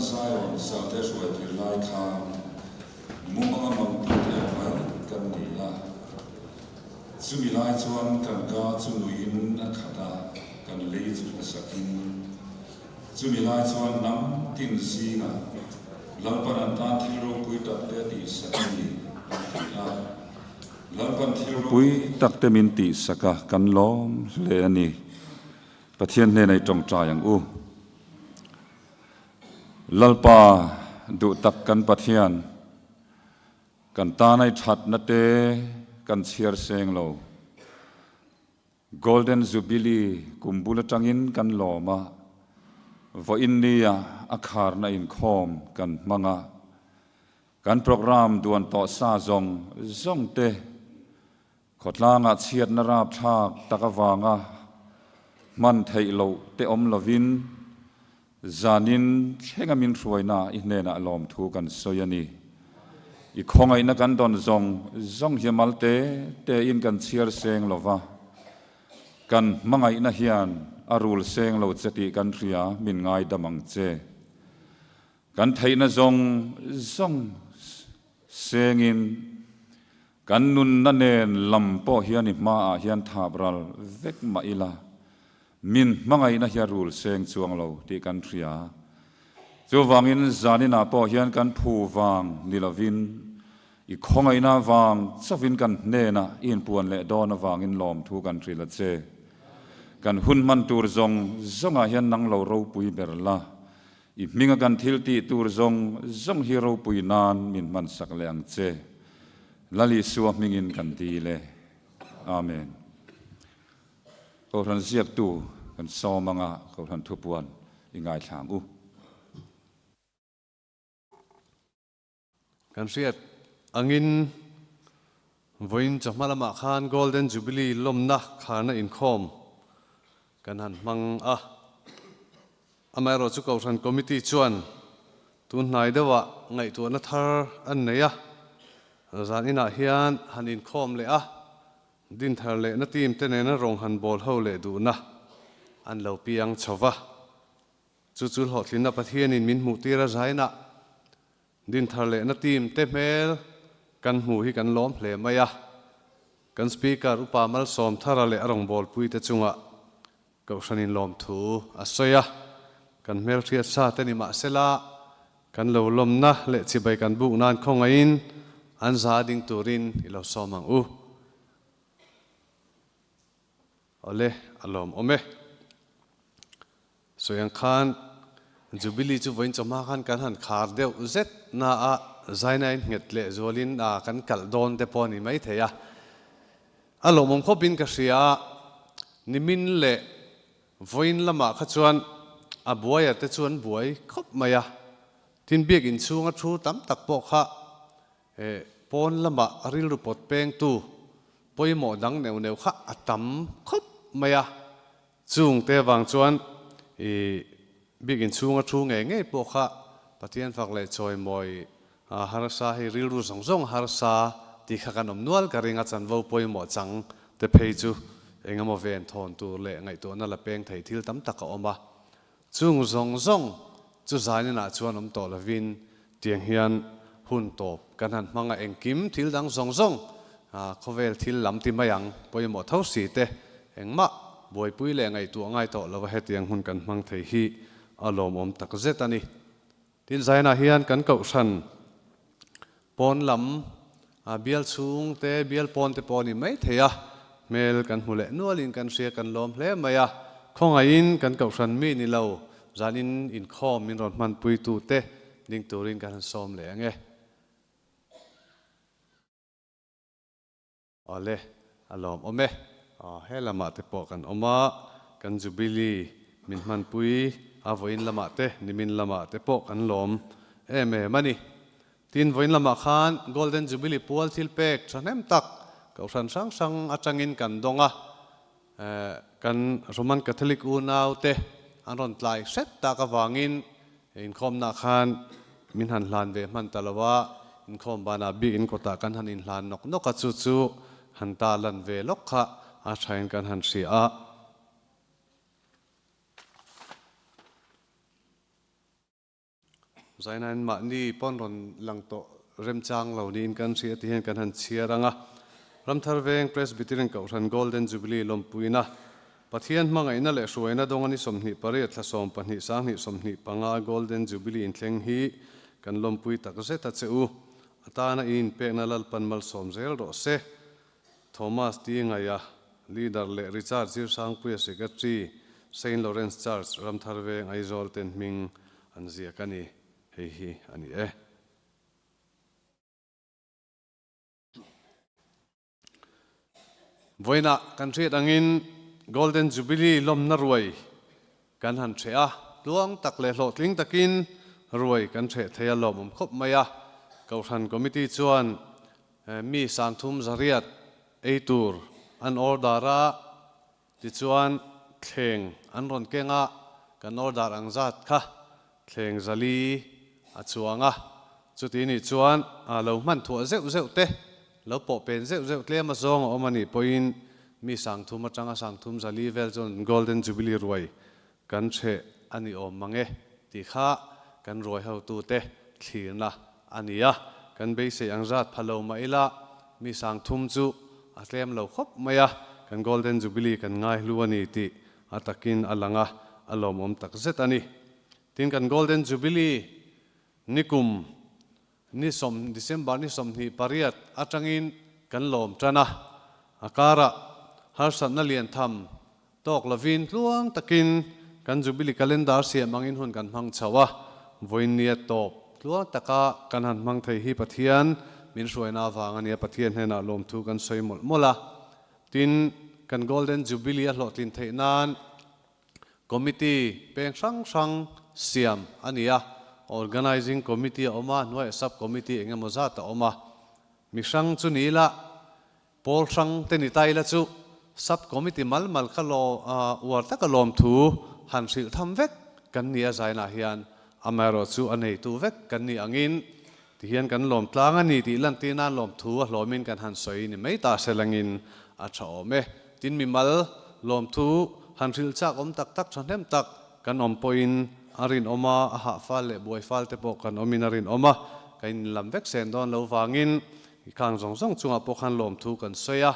Zion salte hruai kir lai khan mumanga mangtute ang mai kan ni a. Chumi lai chuan kan ka chu nuiin a khat a, kan lei chu hlasakin. Chumi lai chuan hnam tin zingah Lalpan an tan thil ropui takte a tihsak a ni, an ti a. Lalpan thil ropui takte min tihsak a, kan lawm hle a ni. Pathian hnenah i tawngtai ang u. Lalpa duh tak kan Pathian, kan tana i thatna te kan chhiar seng lo. Golden Jubilee kum bul atangin kan lawm a, vawiin nia a kharna inkhawm kan hmang a, kan programme duan tawh sa zawng zawng te Khawtlangah chhiatna rapthlak tak avanga hman theih loh te awm lovin zanin thlenga min hruaina i hnenah lawmthu kan sawi a ni. I khawngaihna kan dawn zawng zawng hi mal te tein kan chhiar seng lo va, kan hmangaihna hian a rul seng lo che tih kan hria min ngaidam ang che. Kan theihna zawng zawng sengin Kan nunna nen lam pawh hian i hmaah hian thap ral vek mah ila, min hmangaihna hi a rul seng chuang lo tih kan hria. Chuvangin zaninah pawh hian kan phu vang ni lovin, i khawngaihna vang chauhin kan hnenah i inpuan leh dawn avangin lawmthu kan hrilh a che. Kan hun hman tur zawng zawngah hian nang lo ropui ber la, I hminga kan thil tih tur zawng zawng hi ropui nan min hmansak leh ang che. Lal Isua hmingin kan dil e. Amen. Kohhran ziaktu kan sawm anga Kohhran thupuan i ngaithla ang u. Kan hriat angin vawiin chawhma lamah khan Golden Jubilee lawmna kharna inkhawm kan han hmang a. Amaherawh chu Kohhran Committee chuan tun hnai deuhah ngaihtuahna thar an nei a, zan inah hian han inkhawm leh a, dinthar lehna team te nena rawng han bawl ho leh duhna an lo piang chho va. Chu chu hlawhtlinna Pathianin min hmuhtir a zainah Dinthar lehna team te hmel kan hmu hi kan lawm hle mai a. Kan Speaker Upa Malsawm Thara leh a rawngbawlpui te chungah Kohhranin lawmthu a sawi a. Kan hmelhriat sa te ni mahsela kan lo lawmna leh chibai kan buk nan khawngaihin an za ding turin i lo sawm ang u. Awle, a lawmawm e. Sawi ang khan Jubilee chu vawiin chawhma khan kan han khar deuh zet na a, zaina in nghet leh zualin a kan kalh dawn te pawh a ni maithei a. A lawmawm khawpin ka hria a, nimin leh vawiin lamah kha chuan a buaia te chu an buai khawp mai a, tin biak inchhunga thu tam tak pawh kha Pawn lamah rilru pawt pengtu pawimawh dang neuh neuh kha a tam khawp mai a, chungte vang chuan i biak inchhunga thu ngei ngei pawh kha Pathian fak leh chawimawi harsa hei rilru zawng zawng harsa tih kha kan awm nual ka ring a, chanvo pawimawh chang te phei chu eng emaw ven thawn tur leh ngaihtuahna la peng thei thil tam tak a awm a, Chung zawng zawng chu zaninah chuan awm tawh lovin tiang hian hun tawp kan han hmang a, engkim thil dang zawng zawng khawvel thil lam ti mai ang pawimawh tho si te engmah buaipui leh ngaihtuah ngai tawh lova hetiang hun kan hmang thei hi a lawmawm tak zet a ni. Tin zainah hian kan kohhran pawn lam bial chhung te bial pawn te pawh a ni mai thei a, hmel kan hmu leh nualin kan hria kan lawm hle mai a, khawngaihin kan kohhran mi ni lo zanin inkhawm min rawn hmanpui tu te ding turin kan han sawm leh ang e. Awle, a lawmawm e. Aw, he lamah te pawh kan awm a, kan Jubilee min hmanpui a vawiin lamah te, nimin lamah te pawh kan lawm em em a ni. Tin, vawiin lamah khan Golden Jubilee pual thil pek thahnem tak Kohhran hrang hrang atangin kan dawng a, kan Roman Catholic unau te an rawn tlai hret tak avangin inkhawmna khan min han hlan ve hman ta lo a, inkhawm banah bik in kawtah kan han inhlan nawk nawk a, chu chu han ta lan ve lawk kha a thain kan han hria a. Zainain mahni pawn rawn lang tawh remchang lo niin kan hria ti hian kan han chhiar ang a. Ramthar Veng Presbyterian Kohhran Golden Jubilee lawmpuina, Pathian hmangaihna leh hruaina dawnga ni 28 thla 12 sanghnih 25 Golden Jubilee inthleng hi kan lawmpui tak zet a che u. A tana i inpekna Lalpan malsawm zel rawh se. Thomas T. Ngaia, Leader leh Richard Zirsangpuia Secretary, Saint Lawrence Church, Ramthar Veng, Aizawl ten hming an ziak a ni. Hei hi a ni e. Vawiinah kan hriat angin Golden Jubilee lawmna ruai kan han hreh a, tluang tak leh hlawhtling takin ruai kan hreh thei a lawmawm khawp mai a. Kohhran Committee chuan Mi sangthum zariat ei tur an order a, tichuan thleng an rawn keng a, kan order ang zat kha thleng zali a chuang a, chuti nih chuan lo hman thuah zeuh zeuh te, lo pawh pen zeuh zeuh tlem a zawng a awm a nih pawhin mi sangthum atanga sangthum zali vel chuan Golden Jubilee ruai Kan hreh a ni awm mang e tih kha kan ruai hotute thlirna a ni a, kan beisei ang zat pha lo mah ila mi sang thum chu a tlem lo khawp mai a, kan Golden Jubilee kan ngaihlu a ni tih a takin a lang a, a lawmawm tak zet a ni. Tin, kan Golden Jubilee nikum ni sawm December ni 28 atangin kan lawm tan a, a karah harsatna lian tham tawk lovin tluang takin kan Jubilee Calendar siam angin hun kan hmang chho a, vawiinnia tawp tluang taka kan han hmang thei hi Pathian min hruaina avang a nia, Pathian hnenah lawmthu kan sawi mawlh mawlh a, tin kan Golden Jubilee a hlawhtlin theih nan Committee peng hrang hrang siam a ni a, Organising Committee a awm a, hnuaiah Sub Committee eng emaw zat a awm a. Mi hrang chu ni ila, pawl hrang te ni ta ila chu Sub Committee mal mal kha law uar taka lawmthu han hrilh tham vek kan ni a zainah hian amaherawh chu a neitu vek kan ni angin tihian kan lawm tlang a ni tih lantir nan lawmthu a hlawmin kan han sawi ni mai ta se langin a tha awm e. Tin mimal lawmthu han hrilh chak awm tak tak thahnem tak kan awm pawhin a rinawm a, a hah fal leh buai fal te pawh kan awmin a rinawm a, kan inlam vek sen dawn lo vangin khang zawng zawng chungah pawh khan lawmthu kan sawi a.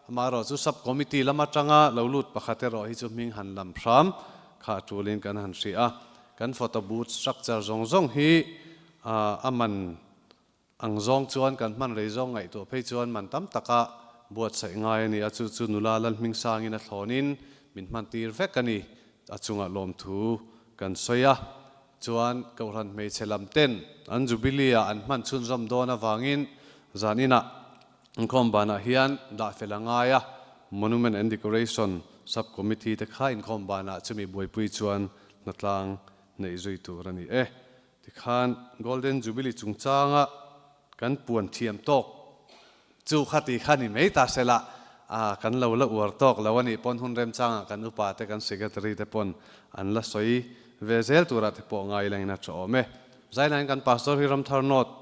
Amaherawh chu Sub Committee lam atanga lo lut pakhat erawh hi chu hming han lam hram kha a tulin kan han hrih a. Kan photo booth structure zawng zawng hi a man ang zawng chuan kan hman rei zawng ngaihtuah phei chuan man tam taka buatsaih ngai a ni a, chu chu nula Lalhming sangin a thlawnin min hman tir vek a ni. A chungah lawmthu kan sawi a, chuan Kohhran hmeichhe lam ten an Jubilee ah an hman chhunzawm dawn avangin zan inah inkhawm banah hian dah fel a ngai a, Monument and Decoration Sub Committee te kha inkhawm banah chumi buaipui chuan hnatlang neih zui tur a ni e. Tikhan Golden Jubilee chungchanga kan puan thiam tawk chu kha ti kha ni mai ta sela, a kan lo la uar tawk lo a nih pawn hun remchangah kan upa te kan secretary te pawn an la sawi ve zel turah te pawh ngai langin a tha awm e. Zainain kan Pastor hi Ramthar North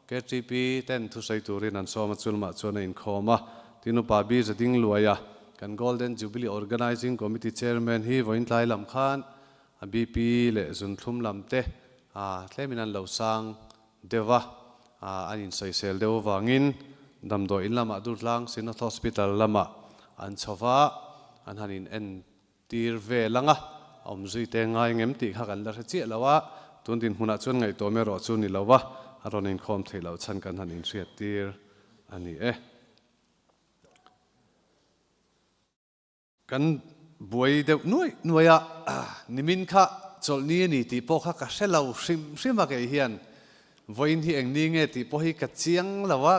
KTP ten thusawi turin an sawm a, chulmah chuan a inkhawm a. Tin upa Bi Zading Luaia kan Golden Jubilee Organising Committee Chairman hi vawiin tlai lam khan A BP leh zunthlum lam te tlemin an lo sang deuh a, an insawisel deuh avangin damdawi in lamah Durtlang Synod Hospital lamah an chho va, an han in entir vel ang a, a awmzui te ngai ngem tih kha kan la hre chiah lo a, tun dinhmunah chuan ngaihtuah erawh chu ni lo va, a rawn inkhawm theih loh chhan kan han inhriattir a ni e. Kan buai deuh nuaih nuaih a, nimin kha chawlhni a ni tih pawh kha ka hre lo hrim hrim a kei hian vawiin hi eng ni nge tih pawh hi ka chiang lo a,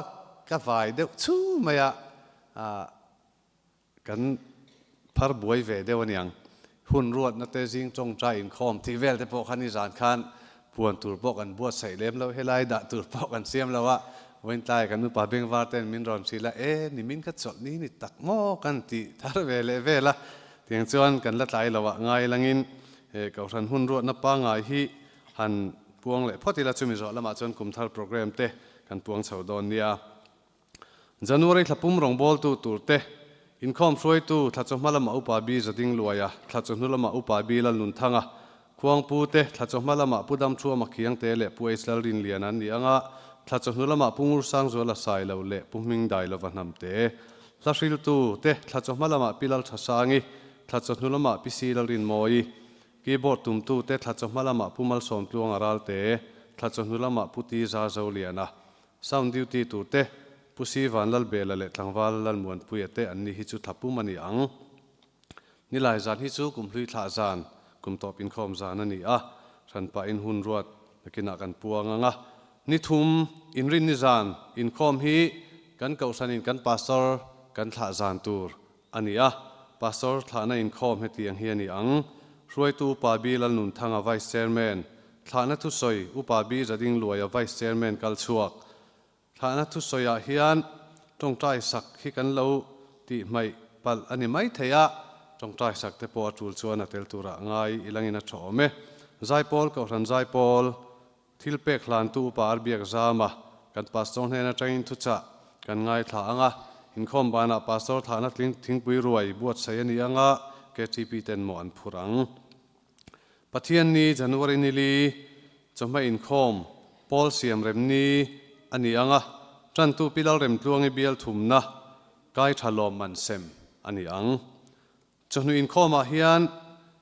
ka vai deuh chu mai a, kan phar buai ve deuh a niang. Hun ruatna te zing tawngtai inkhawm tih vel te pawh kha nizan khan Puan tur pawh kan buatsaih lem lo, helai dah tur pawh kan siam lo a, vawiintlai kan upa bengvar ten min rawn hrilh a, e nimin kha chawlh ni ni tak maw kan tih thar ve leh vel a, tiang chuan kan la tlai lo ah ngai langin he Kohhran hun ruatna pangngai hi han puang leh phawt ila chumi zawh lamah chuan kum thar programme te kan puang chho dawn nia. January thla pum rawngbawltu tur te, inkhawm hruaitu thla chawhma lama Upa Bi Zading Luaia, thla chawhnu lama Upa Bi Lalnunthanga, Khuangpu te, thla chawhma lamah Pu Damthuama Khiangte leh Pu H Lalrinliana an ni ang a, thla chawhnu lamah Pu Ngursangzuala Sailo leh Pu Hmingdailova Hnamte. Hla hriltu te, thla chawhma lamah Pi Lalthasangi, thla chawhnu lamah Pi Si Lalrinmawii. Keyboard tumtu te, thla chawhma lamah Pu Malsawmtluanga Ralte, thla chawhnu lamah Pu Ti Za Zoliana. Sound duty tur te, Pu Si Vanlalbela leh Tlangval Lalmuanpuia te an ni hi chu thla pum a ni ang. Nilai zan hi chu kum hlui thlah zan, kum tawp inkhawm zan a ni a, hranpah in hun ruat nakinah kan puang ang a. Ni thum, inrinni zan inkhawm hi kan kohhranin kan pastor kan thlah zan tur a ni a, pastor thlahna inkhawm hetiang hi a ni ang. Hruaitu Upa B Lalnunthanga Vice Chairman, thlahna thusawi Upa B Zadingluaia Vice Chairman kal chhuak, Thlahna thusawiah hian tawngtai sak hi kan lo tih hmaih palh a ni mai thei a, tawngtai sak te pawh a tul chuan a tel turah ngai ilangin a tha awm e. Zaipawl Kohhran Zaipawl thil pek hlantu Upa Arbiak Zama kan Pastor hnen atangin thuchah kan ngaithla ang a, inkhawm banah Pastor thlahna thingpui ruai buatsaih a ni ang a, KTP ten mawh an phur ang. Pathian ni January ni li chawhma inkhawm Paul siam rem ni a ni ang a, tantu Pi Lalremtluangi bial thumna kai tha lawm man sem a ni ang. Chawhnu inkhawmah hian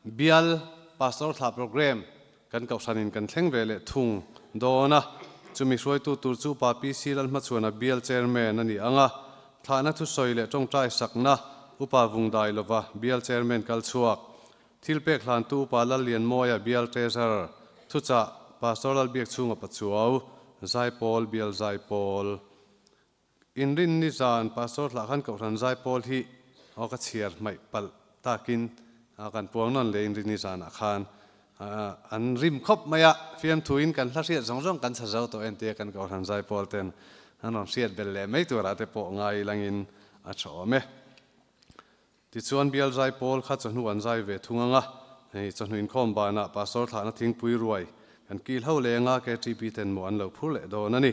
bial Pastor thla program kan kohhranin kan thleng ve leh thung dawn a, chumi hruaitu tur chu Upa PC Lalhmachhuana bial chairman a ni ang a, thlahna thusawi leh tawngtai sakna Upa Vungdai lova bial chairman kal chhuak Thil pek hlantu Upa Lallianmawia bial Treasurer, thuchah Pastor Lalbiakchhunga Pachuau, Zaipawl bial Zaipawl. Inrinni zan Pastor Hlahkhan Kohhran Zaipawl hi aw ka chhiar hmaih palh takin kan puang nawn leh Inrinni zanah khan an rim khawp mai a, fiamthuin kan hla hriat zawng zawng kan chha zo tawh entia kan Kohhran Zaipawl ten an rawn hriat belh leh mai turah te pawh ngai langin a tha awm e. Tichuan bial zai pawl kha chawhnu an zai ve thung ang a, hei chawhnu inkhawm banah Pastor thlahna thingpui ruai kan kil ho leng a, KTP ten maw an lo phur leh dawn a ni.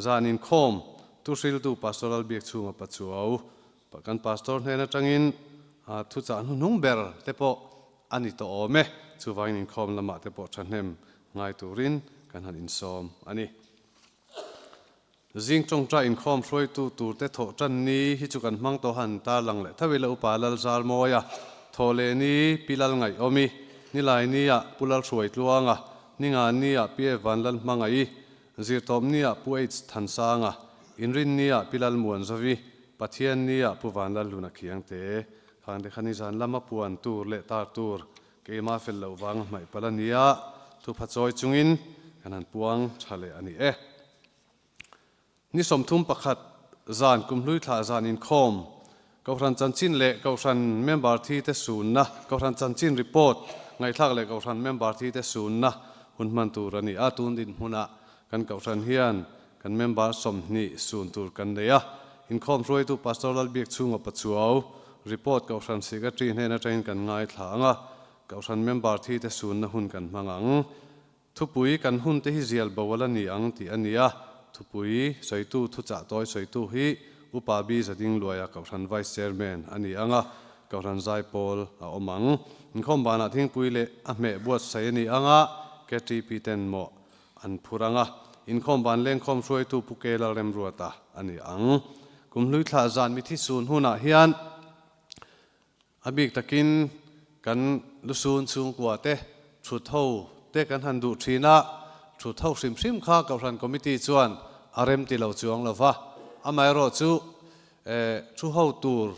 Zan inkhawm tu hriltu Pastor Lalbiakchhunga Pachuau kan Pastor hnen atangin thuchah hnuhnung ber te pawh a ni tawh awm e, chuvangin inkhawm lamah te pawh thahnem ngai turin kan han insawm a ni. Zing tawngtai inkhawm hruaitu turte thawh tan ni hi chu kan hmang tawh han tarlang leh tho ila Upa Lal Zarmawia thawh leh ni Pi Lal Ngaihawmi, Nilai nia Pu Lal Hruaitluanga, Ninga nia Pi E Van Lal Hmangaih-i, Zirtawp nia Pu H Thansanga, Inrin nia Pi Lal Muanzovi, Pathian nia Pu Van Lal Hluna Khiangte khan te kha nizan lama puan tur leh tar tur keimah fel loh vanga hmaih palh a nia thupha chawi chungin kan han puang tha leh a ni e. Ni 31 zan kumhlui thlah zan inkhawm, Kohhran chanchin leh Kohhran member thi te sunna, Kohhran chanchin report ngaihthlak leh Kohhran member thi te sunna hun hman tur a ni a. Tun dinhmunah kan Kohhran hian kan member 20 sun tur kan nei a. Inkhawm hruaitu Pastor Lalbiakchhunga Pachuau report Kohhran Secretary hnen atangin kan ngaithla ang a, Kohhran member thi te sunna hun kan hmang ang. Thupui kan hun te hi zial bo a la ni ang tih a ni a, thupui sawitu thuchah tawi sawitu hi Upa B Zadingluaia Kohhran Vice Chairman a ni ang a, Kohhran Zaipawl a awm ang. Inkhawm banah thingpui leh a hmeh buatsaih a ni ang a, KTP ten mawh an phur ang a, inkhawm ban lengkhawm hruaitu Pu K Lalremruata a ni ang. Kumhlui thlah zan mithi sun hunah hian A bik takin kan lusun chhungkua te, thut ho te kan han duh thin a, thut ho hrim hrim kha Kohhran Committee chuan a rem ti lo chuang lo va. Amaherawh chu thu ho tur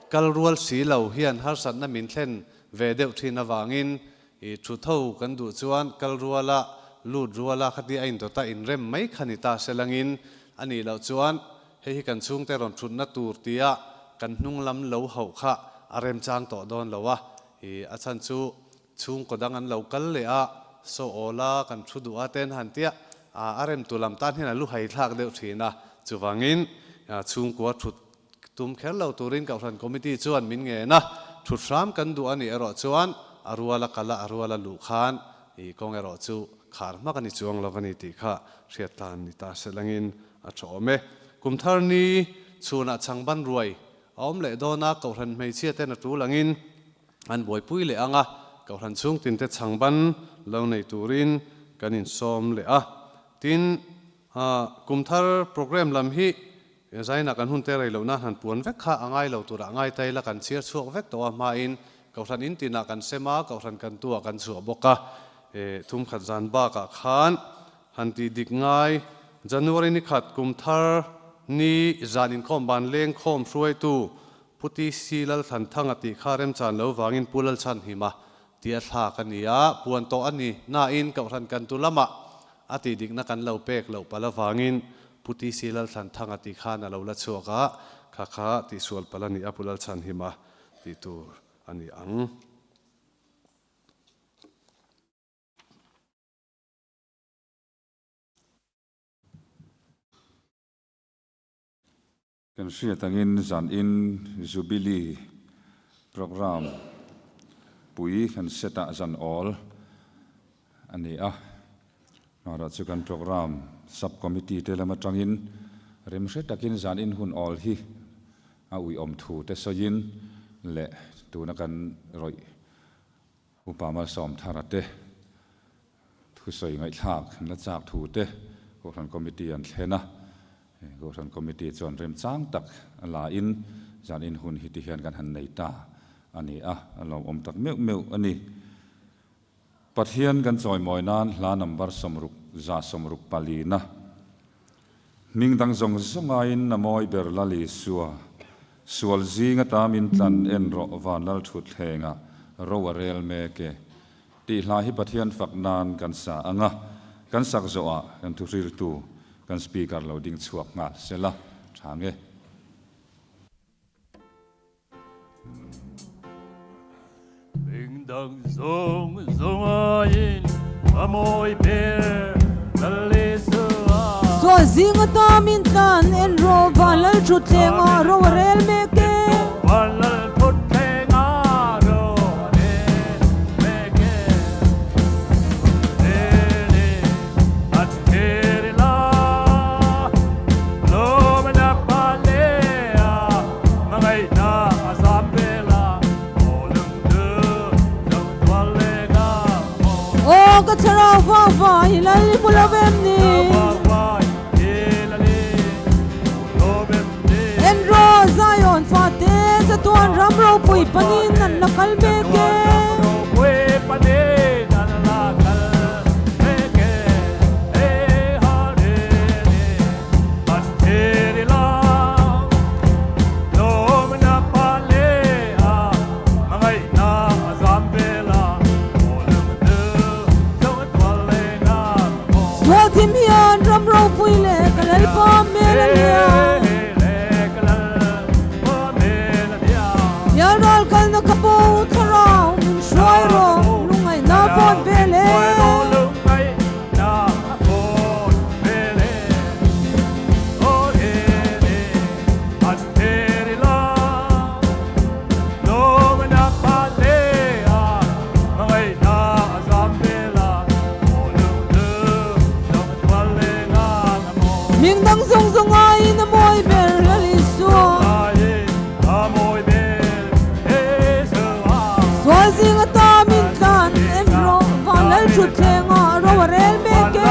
kal rual si lo hian harsatna min thlen ve deuh thin avangin i thut ho kan duh chuan kal ruala lut ruala khati a indawta inrem mai kha ni ta se langin a nih loh chuan Hei hi kan chhungte rawn thutna tur tia kan hnung lam lo hauh kha a remchang tawh dawn lo a, i a chhan chu chhungkaw dang an lo kal leh a, saw awl a kan thu duh a ten han tia a remtu lam tan hian a lu hai thlak deuh thin a, chuvangin chhungkua thut tum kher lo turin Kohhran Committee chuan min ngen a, thut hram kan duh a nih erawh chuan a ruala kal a, a ruala luh khan i kawng erawh chu khar hmak a ni chuang lo a ni tih kha hriat tan ni ta se langin A tha awm e. Kum thar ni chhunah chhangban ruai a awm leh dawn a, Kohhran hmeichhia ten a tul angin an buaipui leh ang a. Kohhran chhungtinte chhangban lo nei turin kan insawm leh a. Tin, kumthar programme lam hi Zaina kan hun te rei lohna han puan vek kha a ngai lo turah ngai ta ila kan chhiar chhuak vek tawh a, hmain Kohhran in tinah kan sem a, Kohhran kan tuah kan chhuah bawk a. Thum khat zan bakah khan han tih dik ngai January ni khat kum thar ni zan inkhawm ban leng khawm hruaitu Pu TC Lalthlanthanga tih kha remchan lo vangin Pu Lalchhanhima tih a thlak a ni a, puan tawh a ni nain Kohhran kan tu lamah a tih dikna kan lo pek loh palh avangin Pu TC Lalthlanthanga tih khan a lo la chhuak a, kha kha tihsual palh a ni a, Pu Lalchhanhima tih tur a ni ang. Kan hriat angin zanin Jubilee Programme pui kan set ah zan awl a ni a, Mara chu kan Programme Sub Committee te lam atangin remhre takin zanin hun awl hi a uiawm thu te sawiin leh tuna kan rawih Upa Malsawm Thara te Thusawi ngaihthlak la chak thu te Kohhran Committee an thlen a, Kohhran Committee chuan remchang tak a la in zan in hun hi ti hian kan han nei ta a ni a, a lawmawm tak meuh meuh a ni. Pathian kan chawimawi nan hla number 60 164 na hming dang zawng zawng aiin a mawi ber Lal Isua, sual zing ata min tlan en rawh Vanlal Thutthlengah ro a rel mek e. Tih hla hi Pathian fak nan kan sa ang a, kan sak zawhah kan thuhriltu kan speaker lo ding chhuak nghal sela tha nge. Hming dang zawng zawng aiin a mawi ber Lal Isua. Sual zing ata min tlan en rawh Van Lal Thutthleng ah ro a rel mek e. Van Lal Thutthleng ah ro a rel mek e. Rel e a thir ila lawm a na pa le a hmangaihna a zam vel a aw lungdu zo tual le nga maw. Aw ka thlarau vang vai i lal i hmu lo em ni? Thlarau vang vai i lal i hmu lo em ni? En rawh Zion fate chatuan ram ropui panin an la kal mek e. Chatuan ram ropui panin an la kal mek e. Hei ha re ni an thir ila lawmna pa le a hmangaihna a zam vel a aw lungdu zo tual le nga maw. Sual thim hian ram ropui leh ka Lalpa hmel a nia. Hian ral kalna ka bo thlarau min hruai rawh lungngaihna fawn vel e. Hming dang zawng zawng aiin a mawi ber Lal Isua. Sual zing ata min tlan en rawh Van Lal Thutthleng ah ro a rel mek e.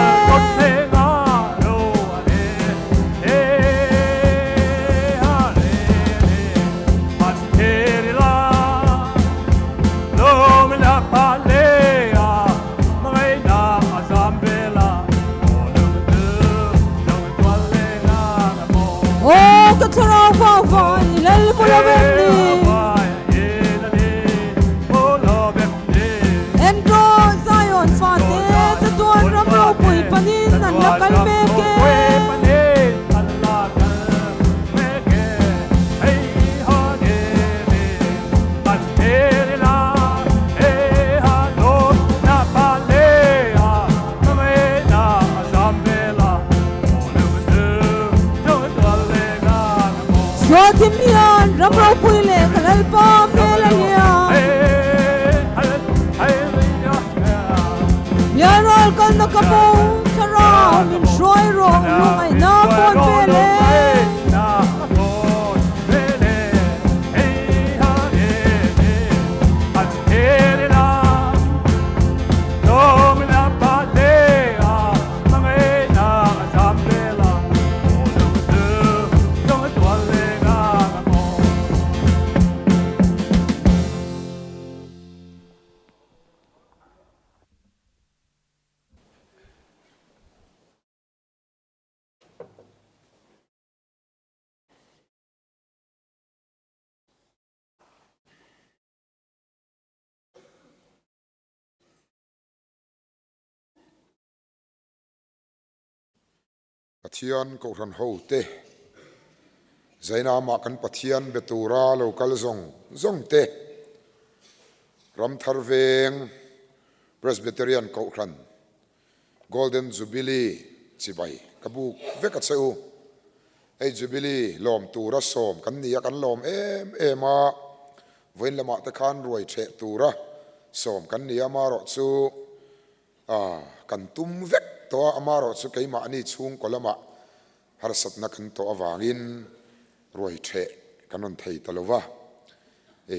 Aw ka thlarau vang vai i lal mu lo em ni? En rawh Zion fate chatuan ram ropui panin an la kal mek e. Sualthim hian ram ropui leh ka Lalpa hmel a nia. Hian ral kalna ka bo thlarau min hruai rawh lungngaihna pawn vel e. Pathian Kohhran hote, Zainamah kan Pathian be tura lo kal zawng zawng te, Ramthar Veng Presbyterian Kohhran Golden Jubilee chibai ka buk vek a che u. Hei Jubilee lawm tura sawm kan ni a, kan lawm em em a, vawiin lamah te khan ruai theh tura sawm kan ni a, amaherawh chu kan tum vek tawh a, amaherawh chu keimahni chhungkaw lamah harsatna kan tawh avangin ruai theh kan rawn thei ta lo va, e.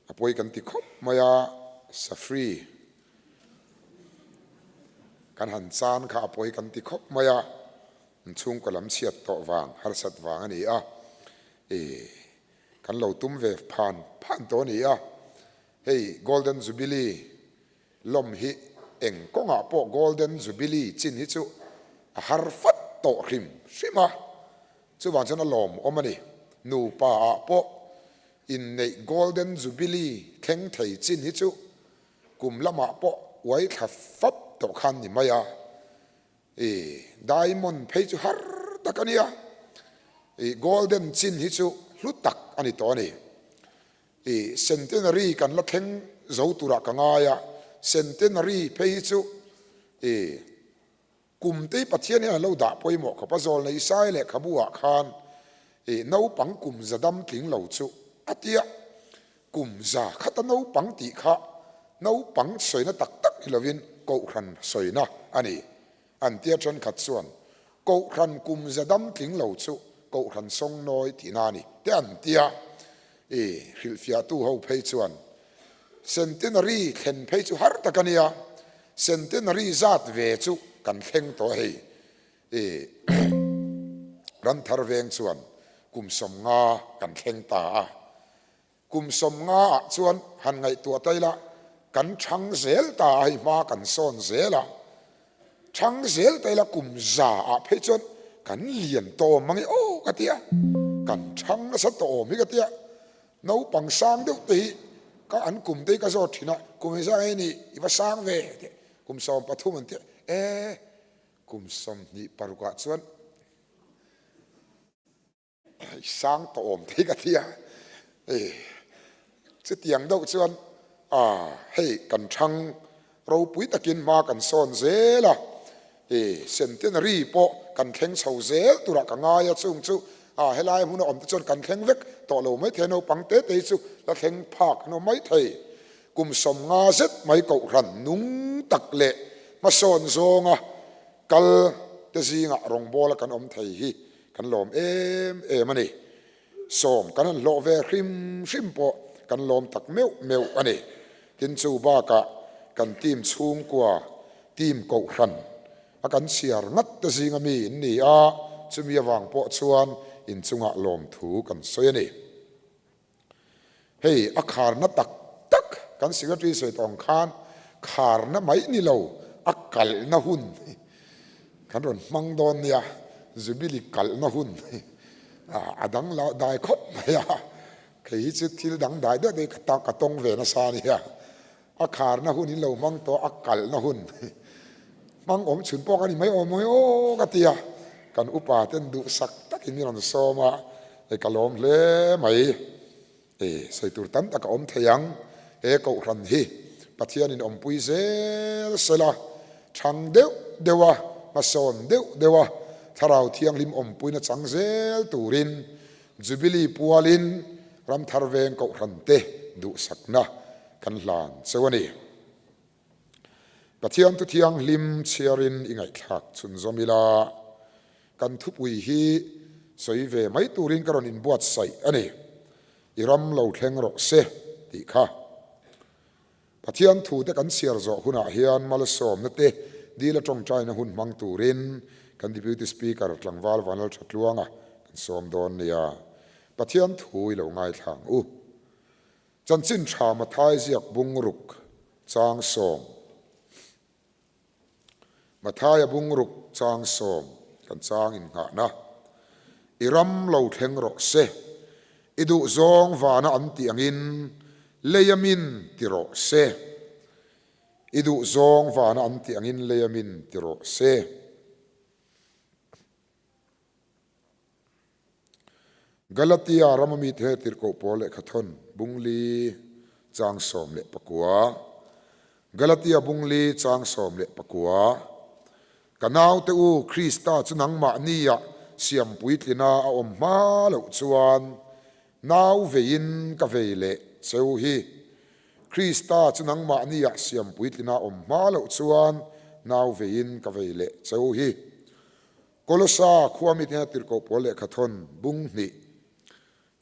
A pawi kan ti khawp mai a, Safri kan han chan kha a pawi kan ti khawp mai a, inchhungkaw lam chhiat tawh vang, harsat vang a ni a, e kan lo tum ve phan phan tawh a ni a, hei Golden Jubilee lawm hi eng kawngah pawh Golden Jubilee chin hi chu a har fat tawh hrim hrim a, chuvang chuan a lawmawm a ni, nupa ah pawh Inneih Golden Jubilee thleng thei chin hi chu kum lamah pawh uai thla fap tawh khan ni mai a, i diamond phei chu har tak a nia, i golden chin hi chu hlu tak a ni tawh a ni. I centenary kan la thleng zo turah ka ngai a, centenary phei hi chu i Kum te Pathian hian a lo dah pawimawh khawp a, Zawlna Isaiah lehkhabu ah khan i naupang kum za dam tling lo chu a tia, kum za khata naupang tih kha naupang sawina tak tak ni lovin Kohhran sawina a ni an tia thenkhat chuan Kohhran kum za dam tling lo chu Kohhran sawngnawi tihna a ni te an tia, i hrilhfiahtu ho phei chuan Centenary thlen phei chu har tak a nia, Centenary zat ve chu kan thleng tawh hei. I Ramthar veng chuan kum 50 kan thleng ta a, kum 50 ah chuan han ngaihtuah ta ila kan thang zel ta a hei hma kan sawn zel a, thang zel ta ila kum 100 ah phei chuan kan lian tawm ang e aw ka ti a, kan thang nasa tawm hi ka ti a. Naupang sang deuh te hi ka an kum te hi ka zawt thin a, kum engzah nge ni i va sang ve tih kum 13 an ti a, e kum 26 ah chuan i sang tawh awm thei ka ti a, e chutiang deuh chuan a hei kan thang Ropui takin hma kan sawn zel a, i centenary pawh kan thleng chho zel turah ka ngai a, chung chu a helai hmuna awm te chuan kan thleng vek tawh lo mai thei a, naupang te te hi chu la thleng phak an awm mai thei. Kum 50 zet mai kohhran nung tak leh hmasawn zawnga kal te zingah rawngbawla kan awm thei hi kan lawm em em a ni. Sawm kan han hlawh ve hrim hrim pawh kan lawm tak meuh meuh a ni. Tin chu bakah kan team chhungkua, team kohhran a kan chhiar ngat te zinga mi in ni a, chumi avang pawh chuan inchungah lawmthu kan sawi a ni. Hei a kharna tak tak kan secretary sawi tawh ang khan kharna mai ni lo a kalhna hun kan rawn hmang dawn nia, Jubilee kalhna hun a dang la dai khawp mai a, kei hi chu thil dang dai deuh deuh ka ka tawng ve nasa a nia, a kharna hun in lo hmang tawh a kalhna hun hmang awm chhun pawh ka ni mai awm mai aw ka ti a, kan upa ten duhsak takin min rawn sawm a, hei ka lawm hle mai. E, sawi tur tam tak a awm thei ang. He Kohhran hi Pathianin awmpui zel sela, thang deuh deuh a, hmasawn deuh deuh a, Thlarau Thianghlim awmpuina chang zel turin Jubilee pualin Ramthar Veng Kohhran te duhsakna kan hlan cheu a ni. Pathian thu thianghlim chhiarin i ngaihthlak chhunzawm ila, kan thupui hi sawi ve mai turin ka rawn inbuatsaih a ni. I ram lo thleng rawh se tih kha. Pathian thute kan chhiar zawh hunah hian malsawmna te dila tawngtaina hun hmang turin kan Deputy Speaker Tlangval Vanlalthatluanga kan sawm dawn nia. Pathian thu i lo ngaithla ang u. Chanchin tha Mathai ziak bungruk chang sawm Mathaia bungruk chang sawm kan chang innghahna I ram lo thleng rawh se, i duh zawng vana an tih angin lei a min ti rawh se, i duh zawng vana an tih angin lei a min ti rawh se. Galatia rama mite tirhkoh pawl lehkhathawn bungli chang 19. Galatia bungli chang 19. Ka naute u, Krista chu nangmahnia siam puitlina a awm hma loh chuan nau veiin ka vei leh cheu hi. Krista chu nangmahnia siam puitlina a awm hma loh chuan nau veiin ka vei leh cheu hi. Kolosa khua mite hna tirhkoh pawl lehkhathawn bung hnih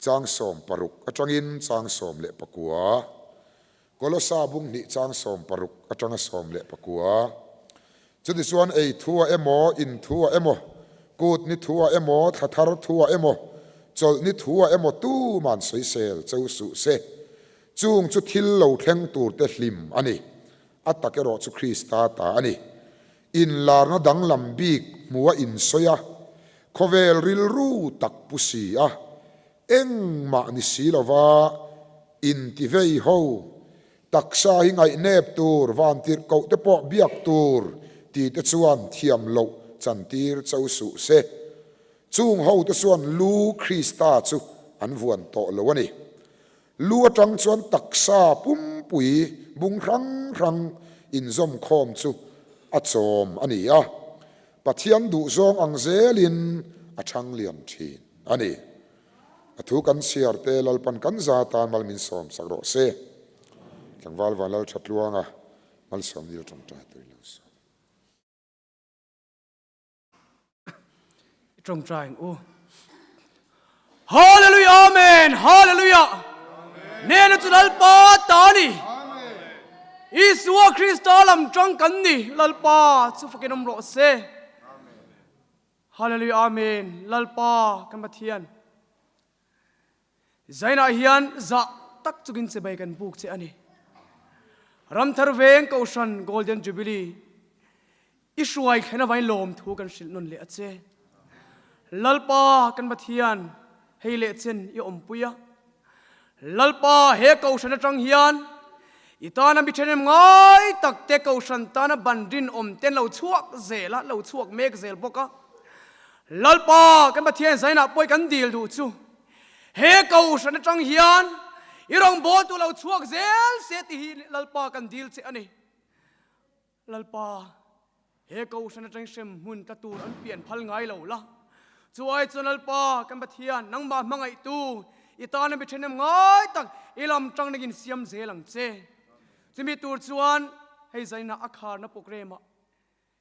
chang 16 atangin chang 19. Kolosa bung hnih chang 16 atanga 19. Chutichuan ei thua emaw, in thua emaw, kut ni thua emaw, thla thar thua emaw, chawlh ni thua emaw tuman sawisel cheu suh se. Chung chu thil lo thleng turte hlim a ni. A tak erawh chu Krista ta a ni. Inlarna danglam bik hmu a insawi a, khawvel rilru tak pu si a, engmah ni si lova intivei ho, taksa hi ngaihnep tur, vantirhkoh te pawh biak tur ti te chuan thiam loh chantir cho suh se. Chung ho te chuan lu Krista chu an vuan tawh lo a ni. Lu atang chuan taksa pumpui bung hrang hrang inzawmkhawm chu a chawm a ni a, Pathian duhzawng ang zelin a chhang lian thin a ni. A thu kan chhiar te Lalpan kan za tan mal min sawm sak rawh se. Tlangval Vanlal Thatluanga malsawm nil tawngtai turin lo sawm. Tawngtai ang u. Hallelujah Amen Hallelujah Nena chu Lalpa ta ni Isua Krista lam tang kan ni Lalpa chu fakin awm rawh se Hallelujah Amen Lalpa kan Pathian Zainah hian zah tak chungin chibai kan buk che a ni. Ramthar Veng Kohhran Golden Jubilee i hruai thlen avain lawmthu kan hrilh nawn leh a che. Lalpa kan Pathian hei leh chen i awmpui a. Lalpa he Kohhran atang hian i tana mi thenem ngai tak te Kohhran tana ban rinawm ten lo chhuak zel a, lo chhuak mek zel bawk a. Lalpa kan Pathian zainah pawi kan dil duh chu he Kohhran atang hian i rawngbawltu lo chhuak zel se tih hi Lalpa kan dil che a ni. Lalpa, he Kohhran atang hrem hmun tla tur an pian phal ngai lo la. Chu ai chuan Lalpa kan Pathian nangmah hmangaihtu i tana mi thenem ngai tak i lam tang nangin siam zel ang che. Chumi tur chuan hei zainah a kharna programme ah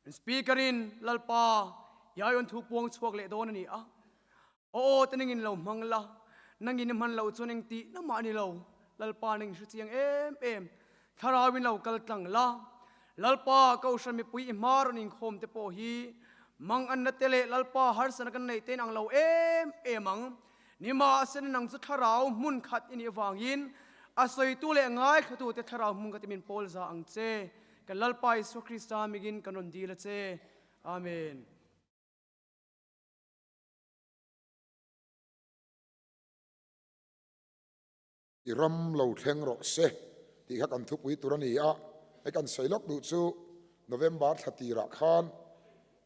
Speaker in Lalpa Iaiawn thu puang chhuak leh dawn a ni a. Aw aw te nangin lo hmang la, nangin i hman loh chuan engtih na mah a ni lo. Lalpa nangin hre chiang em em. Thlarau in lo kal tlang la. Lalpa Kohhran mipui i hma rawn inkhawm te pawh hi mang anna te leh Lalpa harsatna kan neih te in ang lo em em ang. Nimahsela nang chu thlarau hmun khat i nih avangin a sawitu leh ngaithlatu te thlarau hmun khat i min pawl za ang che. Kan Lalpa Isua Krista mingin kan rawn dil a che. Amen. I ram lo thleng rawh se tih kha kan thupui tur a ni a, hei kan sawi lawk duh chu November thla tirah khan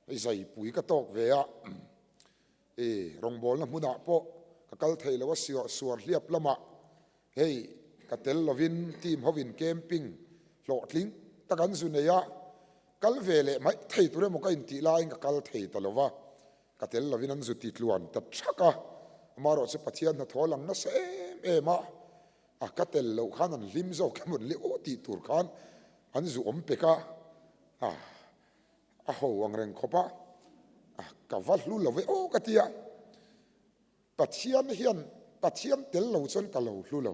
hei zaipui ka tawk ve a, i rawngbawlna hmunah pawh ka kal thei lo a, suar hliap lamah Hei, ka tel lovin team hovin camping hlawhtling tak an zu nei a, kal ve leh mai thei tur emaw ka intih laiin ka kal thei ta lova, ka tel lovin an zu ti tluan ta thak a, amaherawh chu Pathian hnathawh a lang nasa em em a, a ka tel loh khan an hlim zawk emaw an leh aw tih tur khan an zu awm pek a, a a ho ang reng khawp a, a ka va hlu lo ve aw ka ti a. Pathian hian Pathian tel lo chuan ka lo hlu lo.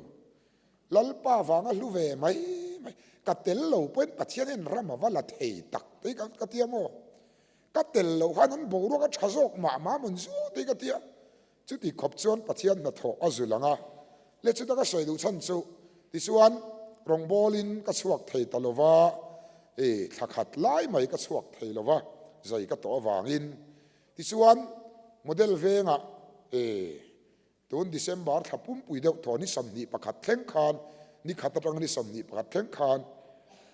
Lalpa vanga hlu ve mai mai. Ka tel lo pawhin Pathian hian ram a va la thei tak tih ka ka tia maw? Ka tel loh khan an boruak a tha zawk mah mah mawn zu tih ka tia. Chuti khawp chuan Pathian hnathawh a zul ang a. Le chuta ka sawi duh chhan chu tichuan rawngbawlin ka chhuak thei ta lova, i thla khat lai mai ka chhuak thei lova, zai ka tawh avangin Tichuan, model vengah e tun December thla pumpui deuh thaw ni 21 thleng khan, ni khat atanga ni 21 thleng khan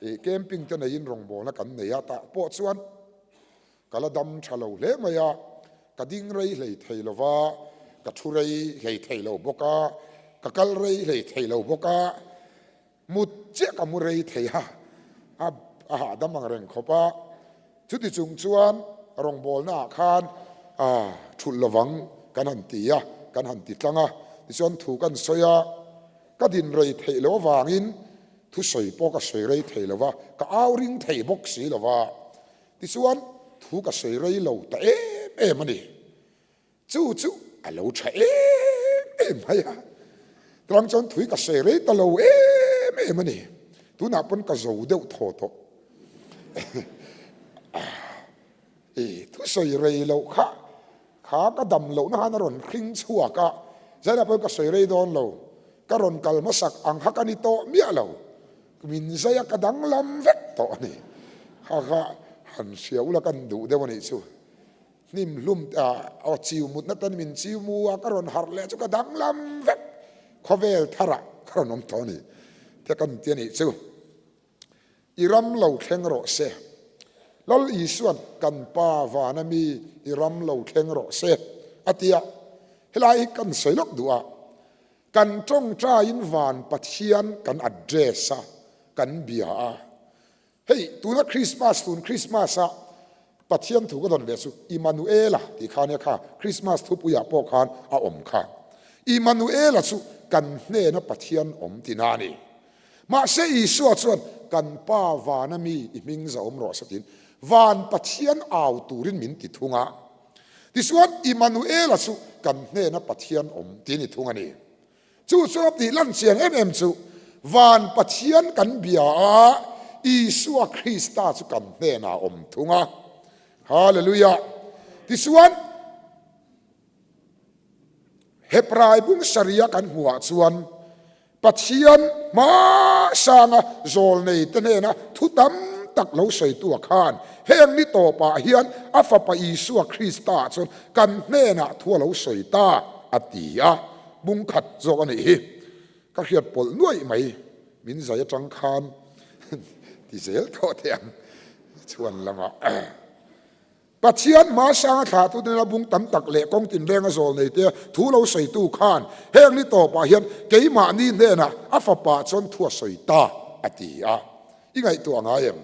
e camping te neiin rawngbawlna kan nei a, tah pawh chuan ka la dam tha lo hle mai a, ka ding rei hlei thei lova. Ka thu rei hlei thei lo bawk a, ka kal rei hlei thei lo bawk a, mut chiah ka mu rei thei a, a a hahdam ang reng khawp a. Chuti chung chuan rawngbawlna ah khan a thulh lovang kan han ti a, kan han ti tlang a, tichuan thu kan sawi a, ka din rei theih loh avangin thusawi pawh ka sawi rei thei lo va, ka au ring thei bawk si lo va, tichuan thu ka sawi rei lo ta em em a ni. Chu chu a lo tha em em mai a, tlang chuan thui ka sawi rei ta lo em em a ni. Tunah pawn ka zo deuh thaw tawh. I thusawi rei loh kha kha ka dam lohna khan a rawn hring chhuak a, zainah pawn ka sawi rei dawn lo, ka rawn kal hmasak ang kha ka ni tawh miah lo, min zai a ka danglam vek tawh a ni. Kha kha han hria ula kan duh deuh a nih chu. Hnim hlum aw chiu mutna ten min chiu mu a, ka rawn harh leh chu ka danglam vek, khawvel tharah ka rawn awm tawh a ni te kan ti a nih chu. I ram lo thleng rawh se. Lal Isuan kan Pa vana mi i ram lo thleng rawh se a ti a, helai hi kan sawi lawk duh a, kan tawngtaiin van Pathian kan address a, kan bia a, Hei, tuna Krismas, tun Krismas-a Pathian thu ka dawn leh chu Immanuela tih kha ania kha, Krismas thupuiah pawh khan a awm kha. Immanuela chu kan hnena Pathian awm tina a ni. Mahse Isua chuan kan Pa vana mi i hming za awm rawh se tiin van Pathian au turin min ti thung a. Tichuan Immanuela chu kan hnena Pathian awm ti a ni thung a ni. Chu chuan tih lan chiang em em chu van Pathian kan bia a, Isua Krista chu kan hnenah a awm thung a. Hallelujah! Tichuan, Hebrai bung sarih-a kan hmuhah chuan Pathian hmasanga zawlneite hnena thu tam tak lo sawitu a khan heng ni tawpah hian a Fapa Isua Krista chuan kan hnenah thu a lo sawi ta a ti a. Bung khat zawk a nih hi. Ka hriat pawlh nuaih mai. Min zai atang khan ti zel tawh teh ang chhuan lamah. Pathian hmasanga thlahtu te nena bung tam tak leh kawng tinrenga zawl nei te thu lo sawitu khan heng ni tawpah hian keimahni hnenah a fapa chuan thu a sawi ta a ti a. I ngaihtuah ngai em?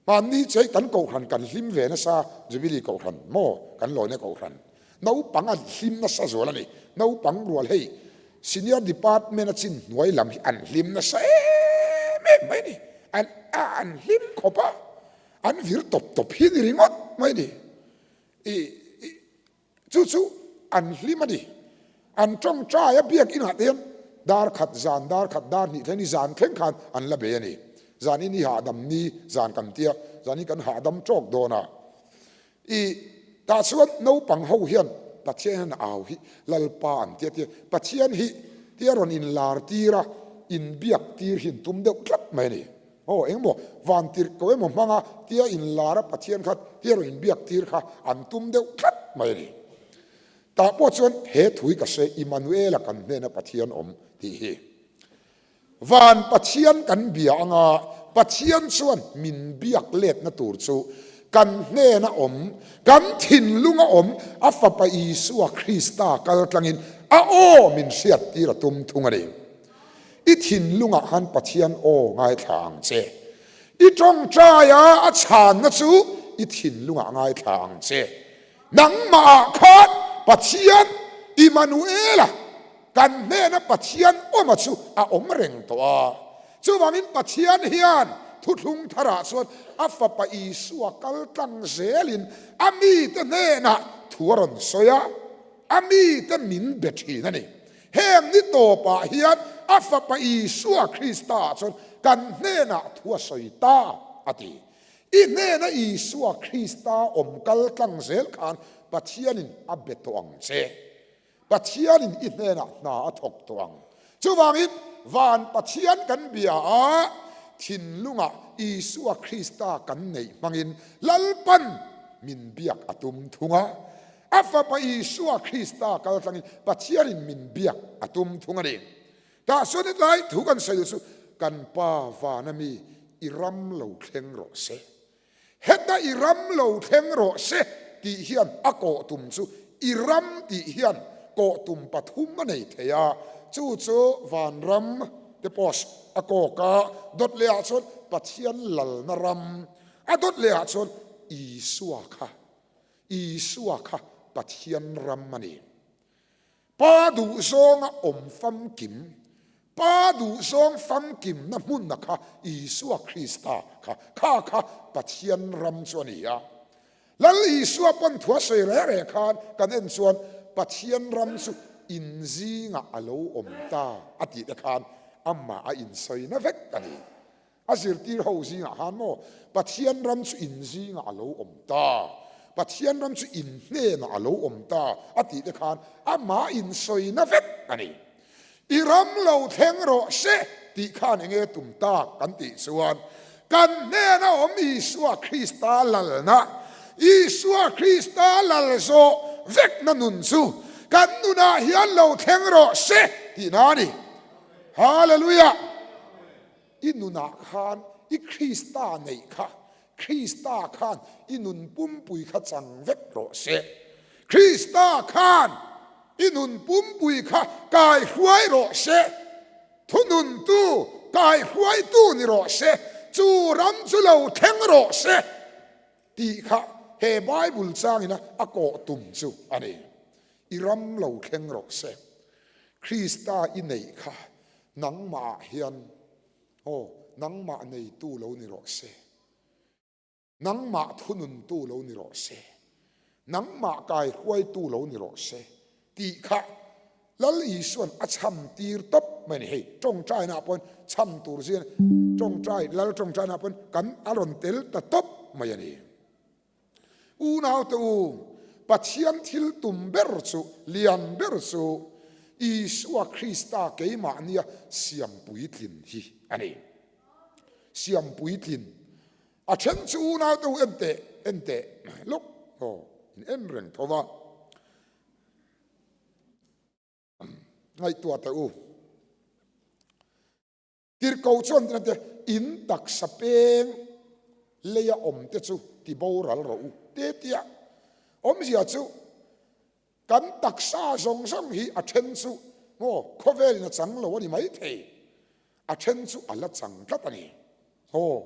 Hmanni chei kan kohhran kan hlim ve nasa, Jubilee kohhran maw kan lawina kohhran naupang an hlim nasa zual a ni. Naupang rual hei senior department a chin hnuai lam hi an hlim nasa em em mai a ni. An an hlim khawp a, an vir tawp tawp hi a ni ringawt mai a ni. I Chu chu an hlim a ni. An tawngtai a biak inah te hian dar khat zan, dar khat dar hnih thleng ni zan thleng khan an la bei a ni. Zan in i hahdam ni zan kan tia, zan in kan hahdam tawk dawn a. I tah chuan naupang ho hian Pathian hian au hi Lalpa an tia tia Pathian hi tia rawn inlar tir a, inbiak tir hi an tum deuh tlat mai a ni. Aw engmaw van tirh ko emaw hmanga tia inlar a Pathian kha tia rawn inbiak tir kha an tum deuh tlat mai a ni. Tah pawh chuan he thui ka hre Immanuela kan hnena Pathian awm tih hi. Van Pathian kan bia anga Pathian chuan min biak letna tur chu kan hnena awm, kan thinlunga awm a Fapa Isua Krista kal tlangin a aw min hriat tir a tum thung a ni. I thinlungah khan Pathian aw ngaithla ang che. I tawngtaia a chhanna chu i thinlungah ngaithla ang che. Nangmahah khan Pathian Immanuela, kan hnena Pathian awma chu a awm reng tawh a. Chuvangin Pathian hian thuthlung tharah chuan a Fapa Isua kal tlang zelin a mite hnenah thu a rawn sawi a. A mite min be thin a ni. Heng ni tawpah hian a Fapa Isua Krista chuan kan hnenah thu a sawi ta, a ti. I hnena Isua Krista awm kal tlang zel khan Pathianin a be tawh ang che. Pathianin i hnenah hna a thawk tawh ang. Chuvangin van Pathian kan bia a, thinlungah Isua Krista kan neih hmangin Lalpan min biak a tum thung a. A Fapa Isua Krista kal tlangin Pathianin min biak a tum thung a ni. Tah chuan hetlai thu kan sawi chu kan Pa vana mi i ram lo thleng rawh se. Heta i ram lo thleng rawh se tih hian a kawh tum chu I ram tih hian kawh tum pathum a nei thei a, chu chu vanram te pawh a kawk a, dawt leh ah chuan Pathian lalna ram, a dawt leh ah chuan Isua kha, Isua kha Pathian ram a ni. Pa duhzawnga awm famkim, Pa duhzawng famkimna hmunna kha Isua Krista kha, kha kha Pathian ram chu a ni a. Lal Isua pawn thu a sawi reh reh khan kan en chuan Pathian ram chu inzingah a lo awm ta a tih te khan amah a insawina vek a ni. A zirtir ho zingah khan maw Pathian ram chu in zingah a lo awm ta, Pathian ram chu in hnenah a lo awm ta a tih te khan amah insawina vek a ni. I ram lo thleng rawh se tih khan enge tum tak kan tih chuan kan hnena awm Isua Krista lalna, Isua Krista lal zawh vekna nun chu kan nunah hian lo thleng rawh se tihna a ni. Hallelujah! I nunah khan i Krista neih kha, Krista khan i nun pumpui kha chang vek rawh se. Krista khan i nun pumpui kha kai hruai rawh se. Thununtu kai hruaitu ni rawh se. Chu ram chu lo thleng rawh se tih kha he Bible changina a kawh tum chu a ni. I ram lo thleng rawh se. Krista i neih kha nangmah ah hian aw nangmah neitu lo ni rawh se. Nangmah thununtu lo ni rawh se. Nangmah kaihruaitu lo ni rawh se tih kha Lal Isuan a chham tir tawp mai a ni. Hei tawngtaina ah pawhin chham tur zia tawngtai Lal tawngtaina ah pawhin kan a rawn tel ta tawp mai a ni. Unaute u, Pathian thil tum ber chu, lian ber chu Isua Krista keimahnia siam puitlin hi a ni. Siam puitlin. A then chu unaute u en teh, en teh lawk aw, in en reng tho va. Ngaihtuah teh u. Tirhkoh chuan tina te, In taksa peng leia awm te chu ti boral rawh u te tia. Awmzia chu kan taksa zawng zawng hi a then chu maw khawvelin a chang lo a ni mai thei, a then chu a la chang tlat a ni. Aw,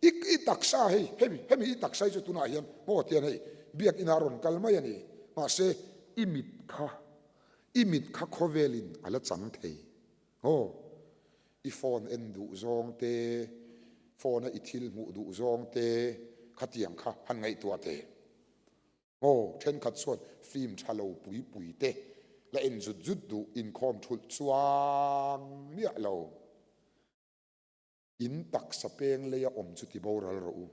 i i taksa hei, hemi hemi i taksa hi chu tunah hian maw tian hei biakina rawn kal mai a ni, mahse i mit kha, i mit kha khawvelin a la chang thei. Aw, i phone en duh zawng te, phone a i thil hmuh duh zawng te khatiang kha han ngaihtuah teh. Aw, thenkhat chuan film tha lo pui pui te la en zut zut duh inkhawm thulh chuang miah lo. In taksa peng leia awm chu ti boral rawh u.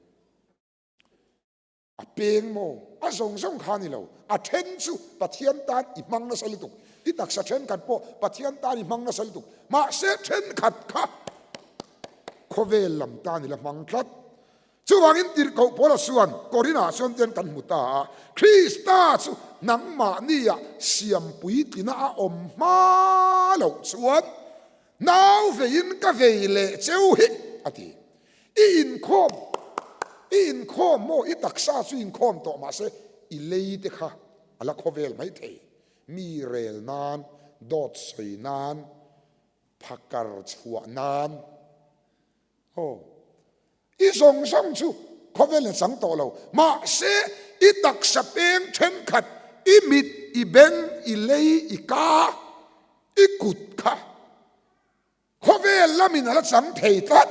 A peng maw? A zawng zawng kha a ni lo. A then chu Pathian tan i hmang nasa lutuk. I taksa thenkhat pawh Pathian tan i hmang nasa lutuk. Mahse thenkhat kha khawvel lam tan i la hmang tlat. Chuvangin tirhkoh Paula chuan Korinah chuan tian kan hmu ta a, Krista chu nangmahnia siam puitlina a awm hma loh chuan nau veiin ka vei leh cheu hi a ti. I inkhawm, i inkhawm maw? I taksa chu inkhawm tawh mahse i lei te kha a la khawvel mai thei. Mi rel nan, dawt sawi nan, phakar chhuah nan. Aw, i zawng zawng chu khawvel a chang tawh lo. Mahse i taksa peng thenkhat, i mit, i beng, i lei, i ka, i kut kha Khawvel lamin a la chang thei tlat.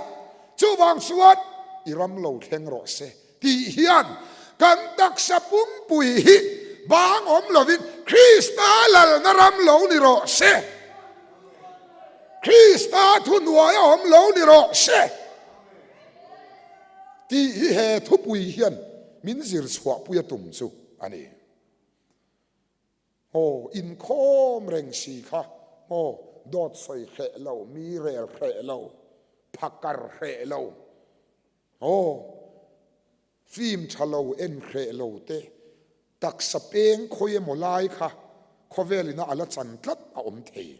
Chuvang chuan i ram lo thleng rawh se tih hian kan taksa pumpui hi bang awm lovin Krista lalna ram lo ni rawh se. Krista thuhnuai a awm lo ni rawh se tih hi he thupui hian min zir chhuahpui a tum chu a ni. Aw, inkhawm reng si kha, aw, dawt sawi hreh lo, mi rel hreh lo, phakar hreh lo, aw, film tha lo en hreh lo te, taksa peng khawi emaw lai kha khawvel ina a la chan tlat a awm thei.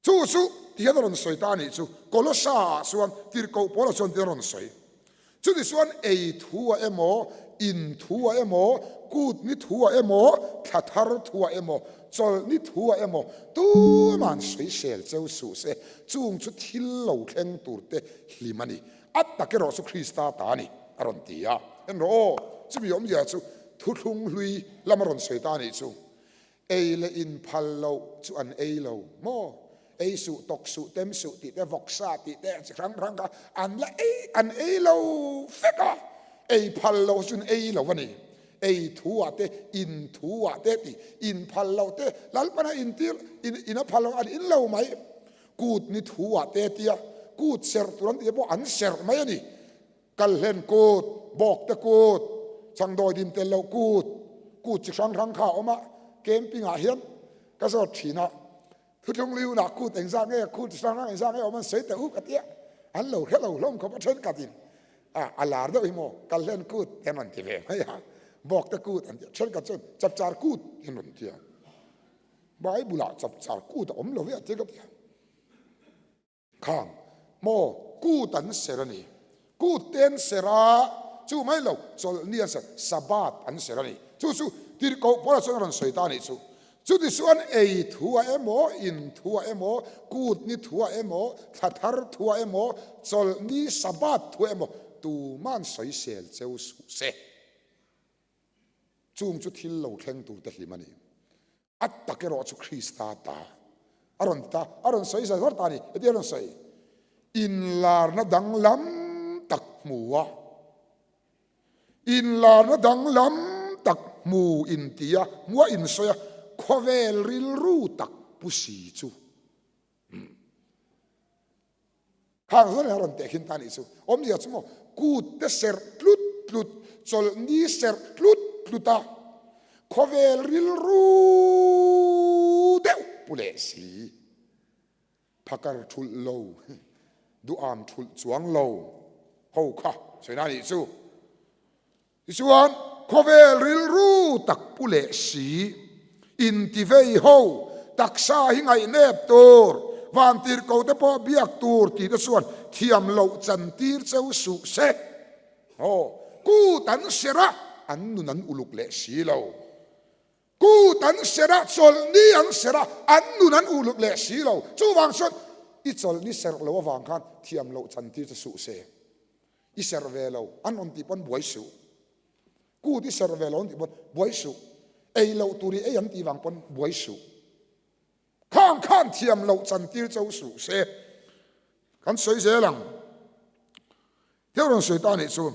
Chu chu tihian a rawn sawi ta a nih chu, Kolosa ah chuan Tirhkoh Paula chuan tihian a rawn sawi. Chutichuan ei thu ah emaw, In thu ah emaw, kut ni thu ah emaw, thla thar thu ah emaw, chawlh ni thu ah emaw, tuman sawisel cheu suh se, chung chu thil lo thleng tur te hlim a ni. A tak erawh chu Krista ta a ni, a rawn ti a. En rawh aw, chumi awmzia chu thuthlung hlui lam a rawn sawi ta a nih chu. Ei leh in phal loh chu an ei lo maw? Ei suh, tawk suh, tem suh tih te, vawk sa tih te chi hrang hrang kha an la ei, an ei lo vek a. Ei phal loh chu an ei lo a ni. Ei thu ah te, in thu ah te tih, in phal loh te, Lalpana in tir, in, in a phal loh an in lo mai. Kut ni thu ah te tia, kut serh tur an tih te pawh an serh mai a ni. Kalhlen kut, bawkte kut, changdawi dim tel loh kut, kut chi hrang hrang kha a awm a, camping ah hian ka zawt thin a, thuthlung liun ah kut engzah nge, kut chi hrang hrang engzah nge awm an sawi teh u ka tia, an lo hre lo hlawm khawp a thenkhat in a a lar deuh hi maw kalhlen kut te an rawn ti ve mai a, bawkte kut an ti a, thenkhat chuan chapchar kut an rawn ti a, Bible ah chapchar kut a awm lo ve a ti ka ti a. Khang maw kut an ser a ni. Kut te an ser a, chu mai lo, chawlhni an ser, Sabbath an ser a ni. Chu chu tirhkoh Paula chuan a rawn sawi ta a nih chu. Chuti chuan ei thu ah emaw, in thu ah emaw, kut ni thu ah emaw, thla thar thu ah emaw, chawlhni Sabbath thu ah emaw tuman sawisel cheu suh se. Chung chu thil lo thleng turte hlim a ni. A tak erawh chu Krista ta a rawn ta, a rawn sawi zar zar ta a ni. Heti a rawn sawi, Inlarna danglam tak hmu a, inlarna danglam tak hmu inti a, hmua insawi a, khawvel rilru tak pu si chu. Khang zawng a rawn teh khin ta nih chu. Awmzia chu maw kut te serh tlut tlut, chawlhni serh tlut tlut a, khawvel rilru deuh pu leh si. Phakar thulh lo, duham thulh chuang lo ho kha sawi na nih chu. Tichuan, khawvel rilru tak pu leh si, intivei ho, taksa hi ngaihnep tur, vantirhko te pawh biak tur tih te chuan thiam loh chantir cheu suh se. Aw, kut an serh a, an nun an uluk leh si lo. Kut an serh a, chawlhni an serh a, an nun an uluk leh si lo. Chuvang chuan i chawlhni serh lo avang khan thiam loh chantir che suh se. I serh ve lo, an rawn tih pawn buai suh. Kut i serh ve lo an tih pawn buai suh. Ei loh tur i ei an tih vang pawn buai suh. Khang khan thiam loh chantir cho suh se. Kan sawi zel ang. Thil rawn sawi ta nih chu,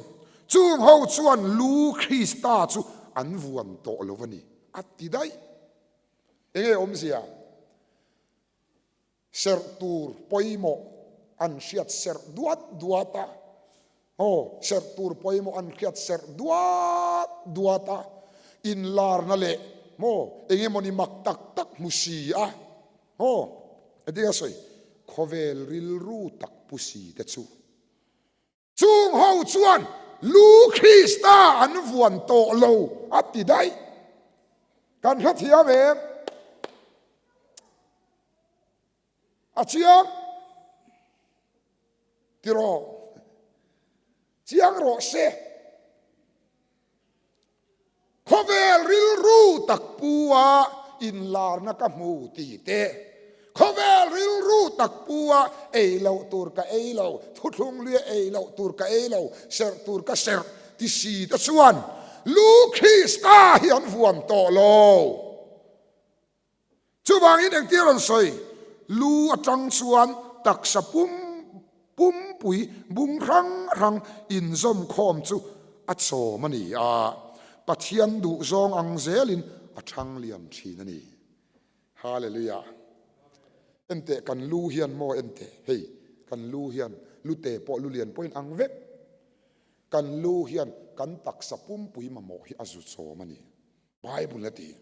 chung ho chuan lu Krista chu an vuan tawh lo a ni, a ti daih. Enge awmzia? Serh tur pawimawh an hriat serh duat duat a. Aw, serh tur pawimawh an hriat serh duat duat a. Inlarna leh maw engemawni mak tak tak hmu si a. Aw, engtin a sawi? Khawvel rilru tak pu si te chu. Chung ho chuan lu Krista an vuan tawh lo a ti daih. Kan hrethiam em? A chiang tiraw? Chiang rawh se. Khawvel rilru tak pu a inlarna ka hmu ti te, khawvel rilru tak pu a ei loh tur ka ei lo, thuthlung luia ei loh tur ka ei lo, serh tur ka serh ti si te chuan lu Krista hi an vuan tawh lo. Chuvangin engtir rawn sawi? Lu atang chuan taksa pum pumpui bung hrang hrang inzawm khawm chu a chawm a ni a, Pathian duhzawng ang zelin a thang lian thin a ni. Hallelujah! Enteh kan lu hian maw enteh hei kan lu hian lute pawh lu lian pawhin ang vek. Kan lu hian kan taksa pumpui mamawh hi a zu chawm a ni. Bible a ti.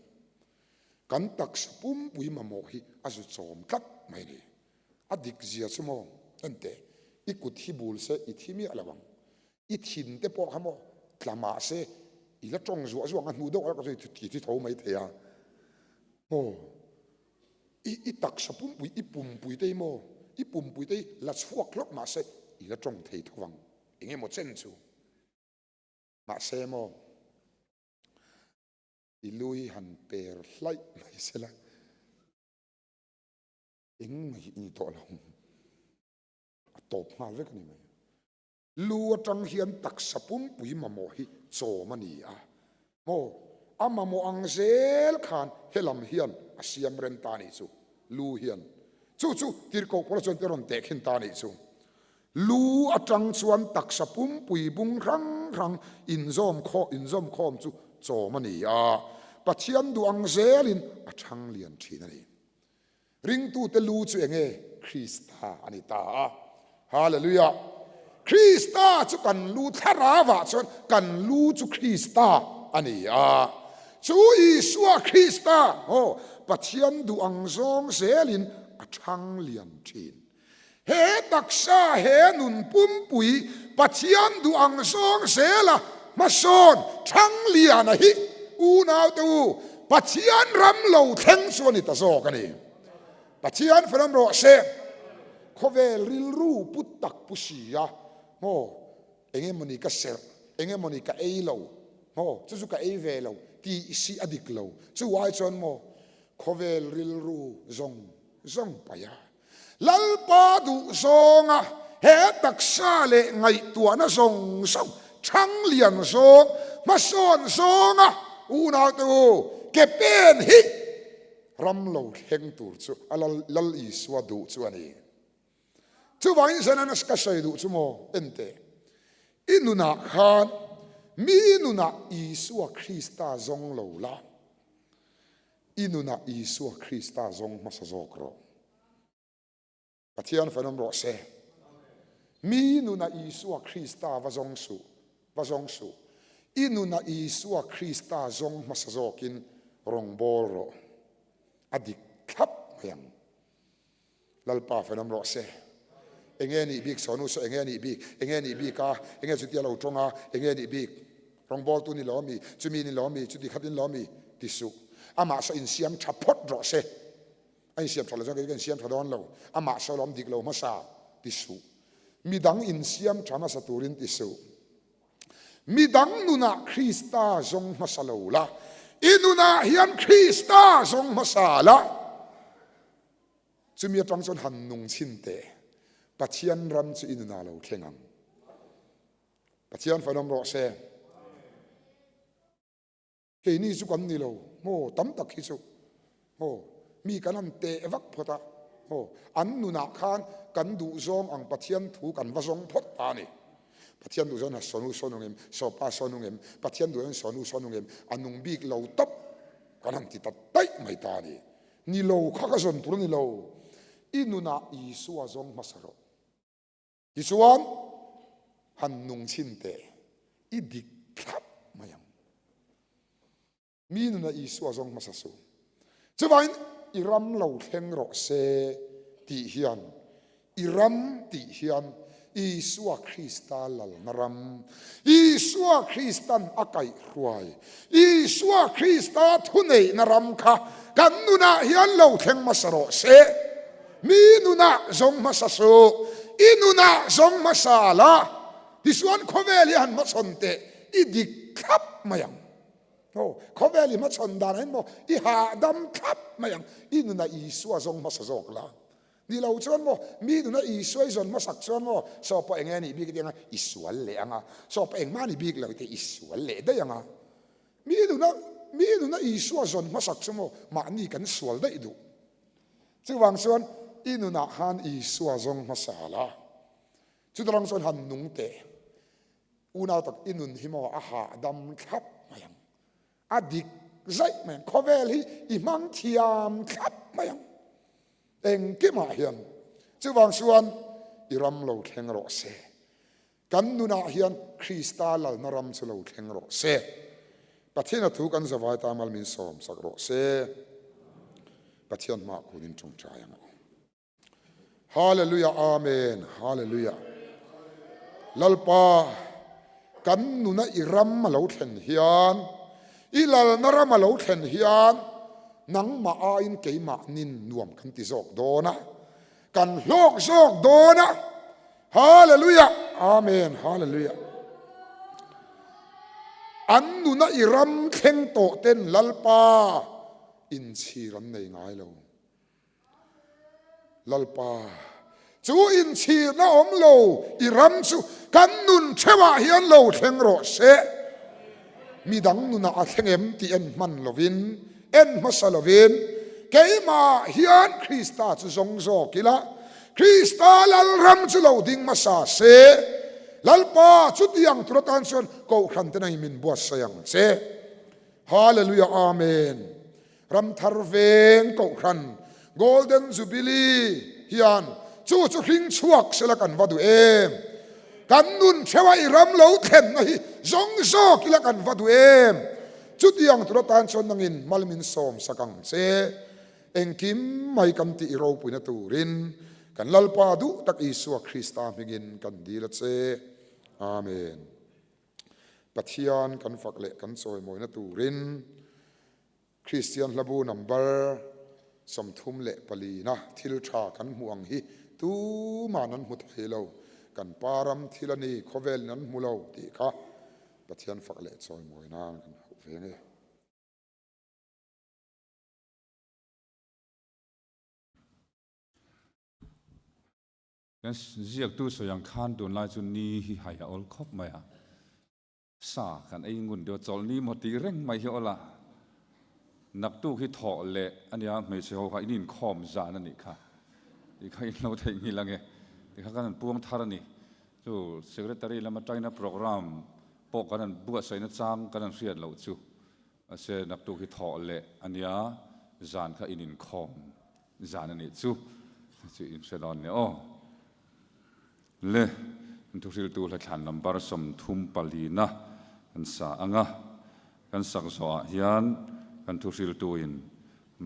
Kan taksa pumpui mamawh hi a zu chawm tlat mai ni. A dik zia chu maw? Enteh, i kut hi bul se i thi miah lo ang. I thin te pawh kha maw tla mah se i la tawng zuah zuah ang a hnu deuh a la i thi tho mai thei a. Maw i i taksa pumpui i pumpui te hi maw i pumpui te hi la chhuak hlawk mah se i la tawng thei tho ang. Eng emaw chen chu. Mahse maw? I lu hi han per hlaih mai sela engmah hi i ni tawh lo. A tawp nghal vek a ni mai. Lu atang hian taksa pumpui mamawh hi chawm a ni a, maw a mamawh ang zel khan helam hian a siam rem ta a nih chu, lu hian chu chu tirhkoh pawla chuan te rawn tehkhin ta a nih chu. Lu atang chuan taksa pumpui bung hrang hrang inzawm khawh inzawm khawm chu chawm a ni a, Pathian duh ang zelin a chhang lian thin a ni. Ringtute lu chu enge? Krista a ni ta a. Hallelujah! Krista chu kan lu thlarauah chuan kan lu chu Krista a ni a. Chu Isua Krista, aw, Pathian duh ang zawng zelin a chhang lian thin. He taksa, he nun pumpui Pathian duh ang zawng zela hmasawn Thangliana hi unaute u Pathian ram lo thleng chu a ni ta zawk a ni. Pathian falam rawh se. Khawvel rilru put tak pu si a, maw engemawni ka serh, engemawni ka ei lo, maw chu chu ka ei ve lo tih si a dik lo. Chu ai chuan maw khawvel rilru zawng zawng paih a. Lalpa duh zawnga he taksa leh ngaihtuahna zawng zawng, chhang lian zawng, hmasawn zawnga unaute u ke pen hi ram lo thleng tur chu a Lal Isua duh chu a ni. Chuvangin Zenan ka sawi duh chu maw en teh, i nunah khan mi nunah Isua Krista zawng lo la, I nunah Isua Krista zawng hmasa zawk rawh. Pathian fanawm rawh se. Mi nunah Isua Krista va zawng suh, va zawng suh. I nunah Isua Krista zawng hmasa zawkin rawngbâwl rawh. A dik thlap mai ang. Lalpa fanawm rawh se. Enge nih bik sawnu saw enge nih bik, enge nih bik a, enge chutia lo tawng a, enge nih bik. Rawngbawltu ni lo mi, chumi ni lo mi, chuti khat in lo mi ti suh. Amah saw insiam tha phawt rawh se. A insiam tha lo chuan kei ka insiam tha dawn lo. Amah saw lawm dik lo hmasa ti suh. Midang insiam tha hmasa turin ti suh. Midang nunah Krista zawng hmasa lo la, i nunah hian Krista zawng hmasa la. Chumi atang chuan han nung chhin teh, Pathian ram chu i nunah lo thleng ang. Pathian fanawm rawh se. Keini chu kan ni lo, maw tam tak hi chu maw mi kan han teh vak phawt a, maw an nunah khan kan duh zawng ang Pathian thu kan va zawng phawt ta a ni. Pathian duh zawng sawnu saw nung em, sawpa saw nung em, Pathian duh zawng sawnu saw nung em, a nung bik lo tawp kan han ti ta daih mai ta a ni. Ni lo kha ka zawn tur a ni lo, i nunah Isua zawng hmasa rawh. Tichuan, han nung chhin teh, i dik thlap mai ang. Mi nuna Isua zawng hmasa su. Chuvangin, i ram lo thleng rawh se tih hian, i ram tih hian Isua Krista lalna ram, Isua Kristan a kaihhruai, Isua Krista thuneihna ram kha kan nunah hian lo thleng hmasa rawh se. Mi nunah zawng hmasa suh, i nunah zawng hmasa la, tichuan khawvel hi han hmachhawn teh, i dik thlap mai ang. Aw, khawvel i hmachhawn dan ah hian maw, i hahdam thlap mai ang, i nunah Isua zawng hmasa zawk la. Ni lo chuan maw, mi nuna Isua i zawn hmasak chuan maw, saw pawh eng nge nih bik i ti ang a, i sual leh ang a, saw pawh engmah ni bik lo i ti a, i sual leh daih ang a. Mi nuna, mi nuna Isua zawn hmasak chu maw, mahni kan sual daih duh. Chuvang chuan i nunah khan Isua zawng hmasa la, chutarang chuan han nung teh. Unau tak i nun hi maw a hahdam thlap mai ang, a dik zaih mai ang, khawvel hi i hmang thiam thlap mai ang engkimah hian. Chuvang chuan i ram lo thleng rawh se. Kan nunah hian Krista lalna ram chu lo thleng rawh se. Pathian a thu kan zavai ta mal min sawm sak rawh se. Pathian hmaah kunin tawngtai ang u. Hallelujah Amen Hallelujah Lalpa kan nuna i ram a lo thlen hian i lalna ram a lo thlen hian nangmah aiin keimah nin nuam kan ti zawk dawn a. Kan hlawk zawk dawn a. Hallelujah! Amen! Hallelujah! An nuna i ram thleng tawh ten Lalpa inchhir an nei ngai lo. Lalpa, chu inchhirna awm lo i ram chu kan nun theuhah hian lo thleng rawh se. Midang nunah a thleng em tih en hman lovin, en hmasa lovin, keimah hian Krista chu zawng zawk ila, Krista Lalram chu lo ding hmasa se. Lalpa, chutiang tur atan chuan Kohhran te nangin min buatsaih ang che. Hallelujah Amen. Ramthar veng Kohhran Golden Jubilee hian chu chu hring chhuak sela kan va duh em? Kan nun theuha i ram lo thlenna hi zawng zawk ila kan va duh em? Chutiang tur atan chuan nangin mal min sawm sak ang che. Engkim mai kan tih i ropuina turin kan Lalpa duh tak Isua Krista hmingin kan dil a che. Amen. Pathian kan fak leh kan chawimawina turin Kristian hlabu number 34 na thil tha kan hmuh ang hi tuman an hmu thei lo, kan pa ram thil a ni, khawvelin an hmu lo tih kha Pathian fak leh chawimawi nan kan hauh ve nge. Kan ziaktu sawi ang khan tunlai chu ni hi hai a awl khawp mai a. Sa kan ei ngun deuh a, chawlh ni maw tih reng mai hi awl a. Naktuk hi thawh leh a nia, hmeichhe ho kha in inkhawm zan a nih kha. Tih kha in lo theih nghilh ange. Tih kha kan han puang thar a ni. Chu Secretary lama tangina programme pawh kan han buatsaihna chang kan han hriat loh chu. Mahse naktuk hi thawh leh a nia, zan kha in inkhawm zan a nih chu. Chu in hre dawn nia aw. Le, Thuhriltu Hlathlan number 34 na kan sa ang a, kan sak zawhah hian kan thuhriltuin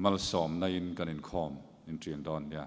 malsawmna in kan inkhawm inṭin dawn nia.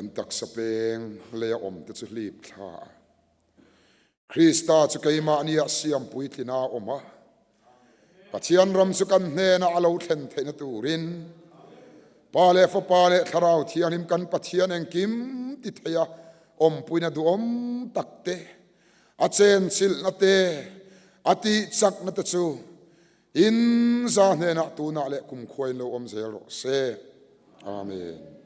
Kan taksa peng leia awmte chu hlip thla a. Krista chu keimahniah siam puitlina a awm a. Pathian ram chu kan hnenah a lo thlen theihna turin Pa leh Fapa leh Thlarau Thianghlim kan Pathian engkim ti theia awmpuina duhawm takte, a chenchilhna te, a tihchakna te chu In za hnenah tunah leh kumkhuain lo awm zel rawh se. Amen.